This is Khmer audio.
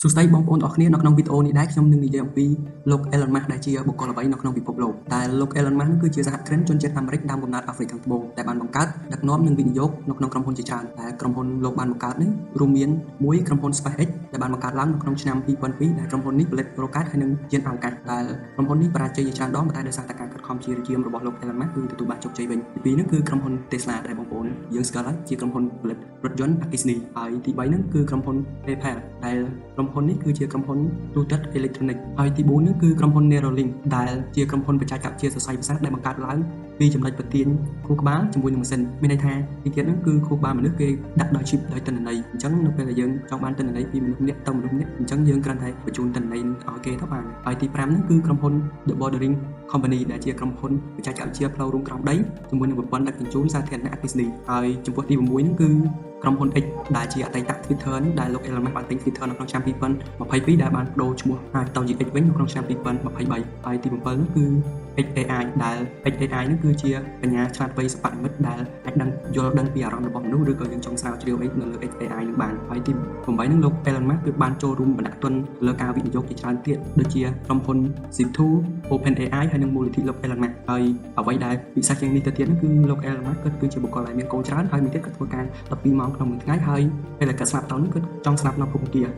សួស្តីបងប្អូនទាំងអស់គ្នានៅក្នុងវីដេអូនេះដែរខ្ញុំនឹងនិយាយអំពីលោក Elon Musk ដែលជាបុគ្គលល្បីនៅក្នុងពិភពលោកដែលលោក Elon Musk នោះគឺជាសហគ្រិនជនជាតិអាមេរិកដើមកំណើតអាហ្វ្រិកខាងត្បូងដែលបានបង្កើតដឹកនាំនិងវិនិយោគនៅក្នុងក្រុមហ៊ុនជាច្រើនដែលក្រុមហ៊ុនលោកបានបង្កើតនេះរួមមានមួយក្រុមហ៊ុន SpaceX ដែលបានបង្កើតឡើងនៅក្នុងឆ្នាំ2002ដែលក្រុមហ៊ុននេះផលិតរ៉ុកែតហើយនិងយានអវកាសដែលក្រុមហ៊ុននេះបរាជ័យជាច្រើនដងប៉ុន្តែដោយសារតែការខិតខំព្យាយាមរបស់លោក Elon Musk គឺទទួលបានជោគជ័យវិញទីពីរនោះគឺក្រុមហ៊ុន Tesla ដែលបងប្អូនយើងស្គាល់ហើយជាក្រុមហ៊ុនផលិតរថយន្តអគ្គិសនីហើយទី3នោះគឺក្រុមហ៊ុន PayPal ដែលក្រុមហ៊ុននេះគឺជាក្រុមហ៊ុនទូទាត់អេឡិចត្រូនិកហើយទី4នោះគឺក្រុមហ៊ុន Neuralink ដែលជាក្រុមហ៊ុនបច្ចេកវិទ្យាសរសៃប្រសាទដែលបង្កើតឡើងពីចំណុចប្រទៀនខួរក្បាលជាមួយនឹងម៉ាស៊ីនមានន័យថាទីទៀតហ្នឹងគឺខួរក្បាលមនុស្សគេដាក់ដោយ chip ដោយទិន្នន័យអញ្ចឹងនៅពេលដែលយើងចង់បានទិន្នន័យពីមនុស្សម្នាក់ទៅមនុស្សម្នាក់អញ្ចឹងយើងគ្រាន់តែបញ្ជូនទិន្នន័យឲ្យគេទៅបានហើយទី5ហ្នឹងគឺក្រុមហ៊ុន The Boring Company ដែលជាក្រុមហ៊ុនបច្ចេកវិទ្យាផ្លូវរួមក្រោមដីជាមួយនឹងប្រព័ន្ធដឹកជញ្ជូនសាធារណៈអគ្គិសនីហើយចំពោះទី6ហ្នឹងគឺក្រុមហ៊ុន X ដែលជាអតីត Twitter ហ្នឹងដែលលោក Elon Musk បានទិញ Twitter នៅក្នុងឆ្នាំ2022ដែលបានប្ដូរឈ្មោះហើយទៅជា X វិញនៅក្នុងឆ្នាំ2023ហើយទី7នោះគឺ xAI ដែល xAI ហ្នឹងគឺជាបញ្ញាឆ្លាតវៃសិប្បនិម្មិតដែលអាចដឹងយល់ដឹងពីអារម្មណ៍របស់មនុស្សឬក៏យើងចង់ស្រាវជ្រាវអីនៅលើ xAI នឹងបានហើយទី8ហ្នឹងលោក Elon Musk គឺបានចូលរួមបណ្ដាក់ទុនលើការវិនិយោគជាច្រើនទៀតដូចជាក្រុមហ៊ុន Zip2 OpenAI ហើយនិងមូលនិធិលោក Elon Musk ហើយអ្វីដែលពិសេសជាងនេះទៅទៀតហ្នឹងគឺលោក Elon Musk គាត់គឺជាបុគ្គលដែលមានកូនច្រើនហើយមួយទៀតគាត់ធ្វើការ12ម៉ោងក្នុងមួយថ្ងៃហើយពេលដែលគាត់ស្លាប់ទៅហ្នឹងគាត់ចង់ស្លាប់នៅភពអង្គារ។